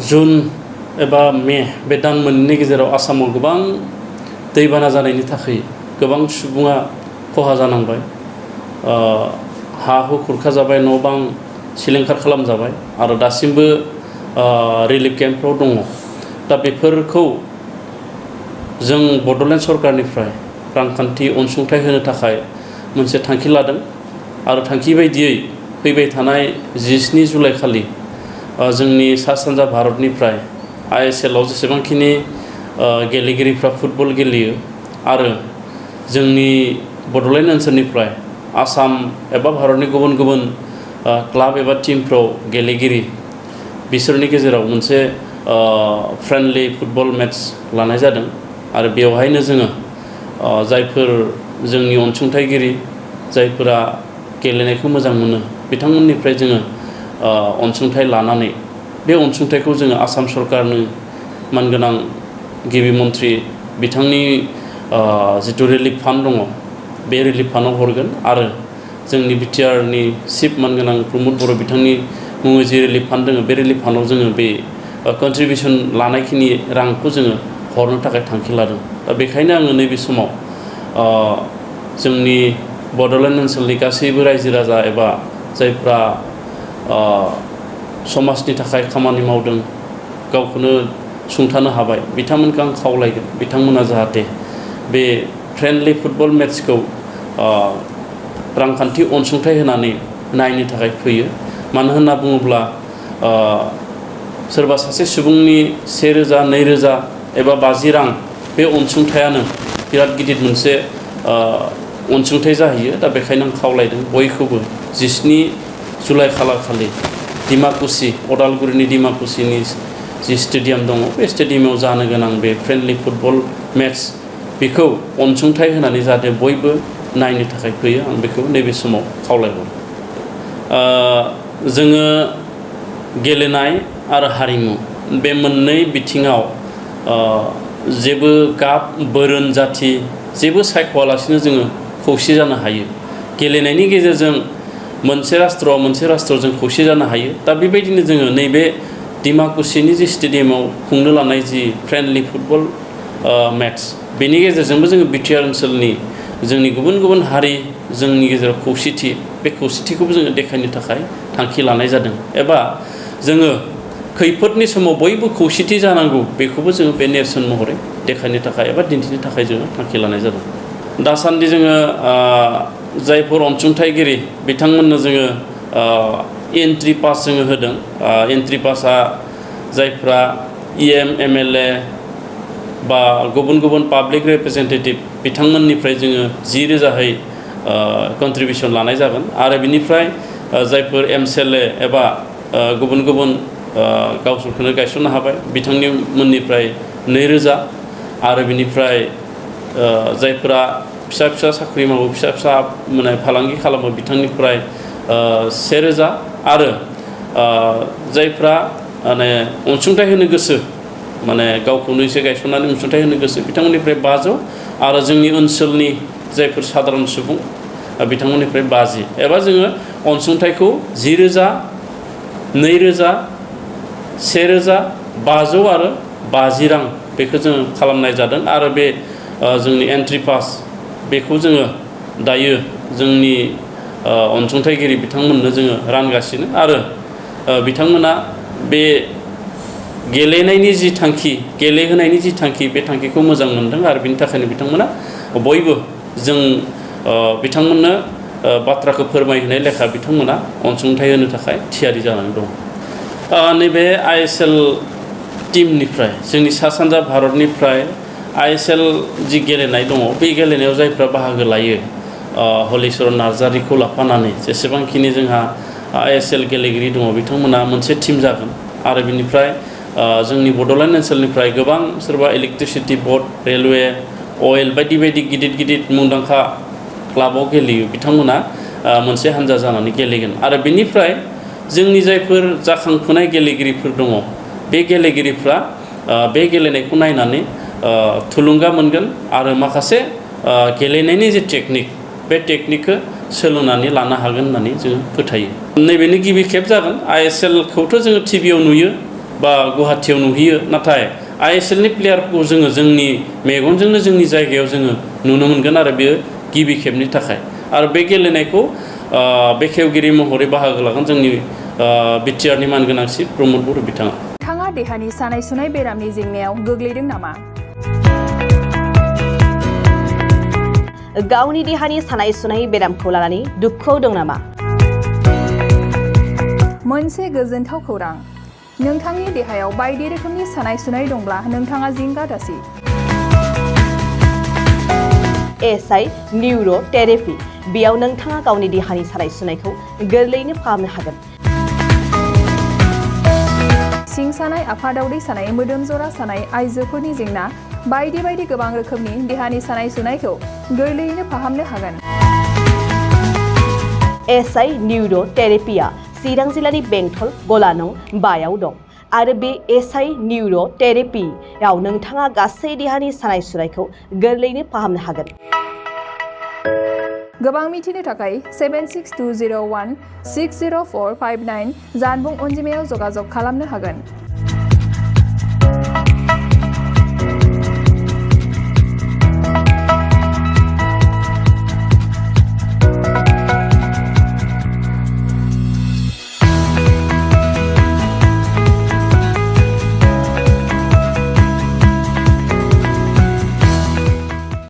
जुन एबा मे बे दान मोननैनि गेजेराव आसामाव गोबां दैबाना जानायनि थाखाय गोबां सुबुङा खहा जानांबाय। हा हु खुरखाजाबाय, न' बां सिलिंखार खालामजाबाय आरो दासिमबो रिलिफ केम्पफ्राव दङ। दा बेफोरखौ जों बड'लेण्ड सरकारनिफ्राय रांखान्थि अनसुंथाइ होनो थाखाय मोनसे थांखि लादों आरो थांखि बायदियै फैबाय थानाय 17 जुलाइ खालि जोंनि सा सानजा भारतनिफ्राय ISL आव जेसेबांखिनि गेलेगिरिफ्रा फुटबल गेलेयो आरो जोंनि बड'लेण्ड ओनसोलनिफ्राय आसाम एबा भारतनि गुबुन गुबुन क्लाब एबा टीमफ्राव गेलेगिरि बिसोरनि गेजेराव मोनसे फ्रेन्डलि फुटबल मेट्स लानाय जादों आरो बेवहायनो जोङो जायफोर जोंनि अनसुंथाइगिरि जायफोरा गेलेनायखौ मोजां मोनो बिथांमोननिफ्राय जोङो अनसुंथाइ लानानै बे अनसुंथाइखौ जोङो आसाम सरकारनो मानगोनां गिबि मन्थ्रि बिथांनि जिथु रिलिफ फान्ड दङ बे रिलिफ फान्डआव हरगोन आरो जोंनि बिटिआरनि चिफ मानगोनां प्रमद बर' बिथांनि मुङै जि रिलिफ फान्ड दङ बे रिलिफ फान्डआव जोङो बे कन्ट्रिबिउसन लानायखिनि रांखौ जोङो हरनो थाखाय थांखि लादों। दा बेखायनो आङो नैबे समाव जोंनि बड'लेण्ड ओनसोलनि गासैबो रायजो राजा एबा जायफ्रा समाजनि थाखाय खामानि मावदों गावखौनो सुंथानो हाबाय बिथांमोनखौ आं खावलायगोन बिथांमोना जाहाथे बे फ्रेन्डलि फुटबल मेट्सखौ रांखान्थि अनसुंथाइ होनानै नायनो थाखाय फैयो। मानो होनना बुङोब्ला सोरबा सासे सुबुंनि 1000, 2000 एबा 50 रां बे अनसुंथायानो बिराद गिदिर मोनसे अनसुंथाइ जाहैयो। दा बेखायनो आं खावलायदों बयखौबो 17 जुलाइ खालार खालि डिमाकुसि अदालगुरिनि डिमाकुसिनि जि स्टेडियाम दङ बे स्टेडियामाव जानो गोनां बे फ्रेन्डलि फुटबल मेट्स बेखौ अनसुंथाइ होनानै जाहाथे बयबो नायनो थाखाय फैयो आं बेखौ नैबे समाव खावलायहरो। जोङो गेलेनाय आरो हारिमु बे मोननै बिथिङाव जेबो गाब बोरोन जाथि जेबो सायख'आलासिनो जोङो खौसे जानो हायो। गेलेनायनि गेजेरजों मोनसे राष्ट्रजों खौसे जानो हायो। दा बेबायदिनो जोङो नैबे डिमाकुसिनि जि स्टेडियामाव खुंनो लानाय जि फ्रेन्डलि फुटबल मेट्स बेनि गेजेरजोंबो जोङो बिटिआर ओनसोलनि जोंनि गुबुन गुबुन हारि जोंनि गेजेराव खौसेथि बे खौसेथिखौबो जोङो देखायनो थाखाय थांखि लानाय जादों एबा जोङो खैफोदनि समाव बयबो खौसेथि जानांगौ बेखौबो जोङो बे नेरसोन महरै देखायनो थाखाय एबा दिन्थिनो थाखाय जोङो थांखि लानाय जादों। दासान्दि जोङो जायफोर अनसुंथाइगिरि बिथांमोननो जोङो एन्ट्रि पास जोङो होदों। एन्ट्रि पासआ जायफ्रा EM MLA बा गुबुन गुबुन पाब्लिक रिप्रेजेन्टेटिभ बिथांमोननिफ्राय जोङो 10,000 कन्ट्रिबिउसन लानाय जागोन आरो बिनिफ्राय जायफोर MCLA एबा गुबुन गुबुन गावसोरखौनो गायसननो हाबाय बिथांनि मोननिफ्राय 2,000 आरो बिनिफ्राय जायफोरा फिसा फिसा साख्रि मावो फिसा फिसा माने फालांगि खालामो बिथांनिफ्राय 1,000 आरो जायफ्रा माने अनसुंथाइ होनो गोसो माने गावखौनो एसे गायसननानै अनसुंथाइ होनो गोसो बिथांमोननिफ्राय 500 आरो जोंनि ओनसोलनि जायफोर साधारन सुबुं बिथांमोननिफ्राय 50 एबा जोङो अनसुंथाइखौ 10,000, 2,000, 1,000, 500 आरो 50 रां बेखौ जोङो खालामनाय जादों आरो बे जोंनि एन्ट्रि पास बेखौ जोङो दायो जोंनि अनसुंथाइगिरि बिथांमोननो जोङो रानगासिनो आरो बिथांमोना बे गेलेनायनि जि थांखि गेलेहोनायनि जि थांखि बे थांखिखौ मोजां मोनदों आरो बिनि थाखायनो बिथांमोना बयबो जों बिथांमोननो बाथ्राखौ फोरमायहोनाय लेखा बिथांमोना अनसुंथाइ होनो थाखाय थियारि जानानै दं। नैबे ISL टीमनिफ्राय जोंनि सा सानजा भारतनिफ्राय ISL जि गेलेनाय दङ बे गेलेनायाव जायफ्रा बाहागो लायो हलिचरन नार्जारिखौ लाफानानै जेसेबांखिनि जोंहा ISL गेलेगिरि दङ बिथांमोना मोनसे टीम जागोन आरो बिनिफ्राय जोंनि बड'लेण्ड ओनसोलनिफ्राय गोबां सोरबा इलेक्ट्रिसिटि बोर्ड रेलवे अइल बायदि बायदि गिदिर गिदिर मुंदांखा क्लाबाव गेलेयो बिथांमोना मोनसे हान्जा जानानै गेलेगोन आरो बिनिफ्राय जोंनि जायफोर जाखांफुनाय गेलेगिरिफोर दङ बे गेलेगिरिफ्रा बे गेलेनायखौ नायनानै थुलुंगा मोनगोन आरो माखासे गेलेनायनि जे टेकनिक बे टेकनिकखौ सोलोंनानै लानो हागोन होननानै जोङो फोथायो। नैबेनो गिबि खेब जागोन। ISL खौथ' जोङो टिभियाव नुयो बा गुवाहाटियाव नुहैयो, नाथाय ISL नि प्लेयारखौ जोङो जोंनि मेगनजोंनो जोंनि जायगायाव जोङो नुनो मोनगोन आरो बेयो गिबि खेबनि थाखाय। आरो बे गेलेनायखौ बेखेवगिरि महरै बाहागो लागोन जोंनि बिटिआरनि मानगोनांसि प्रमद बर' बिथाङा। नोंथाङा देहानि सानाय सुनाय बेरामनि जेंनायाव गोग्लैदों नामा? गावनि देहानि सानाय सुनाय बेरामखौ लानानै दुखुआव दं नामा? मोनसे गोजोनथाव खौरां, नोंथांनि देहायाव बायदि रोखोमनि सानाय सुनाय दंब्ला नोंथाङा जिंगा दासि। SI निउर' थेरापि, बेयाव नोंथाङा गावनि देहानि सानाय सुनायखौ गोरलैयैनो फाहामनो हागोन। सिं सानाय, आफादावदै सानाय, मोदोम जरा सानाय, आइजोफोरनि जेंना, बायदि बायदि गोबां रोखोमनि देहानि सानाय सुनायखौ गोरलैयैनो फाहामनो हागोन। SI निउर' थेरापिया चिरां जिल्लानि बेंटल गलानं 5आव दं आरो बे SI निउर' थेरापियाव नोंथाङा गासै देहानि सानाय सुनायखौ गोरलैयैनो फाहामनो हागोन। गोबां मिथिनो थाखाय 7620160459 जानबुं अनजिमायाव जगाजग खालामनो हागोन।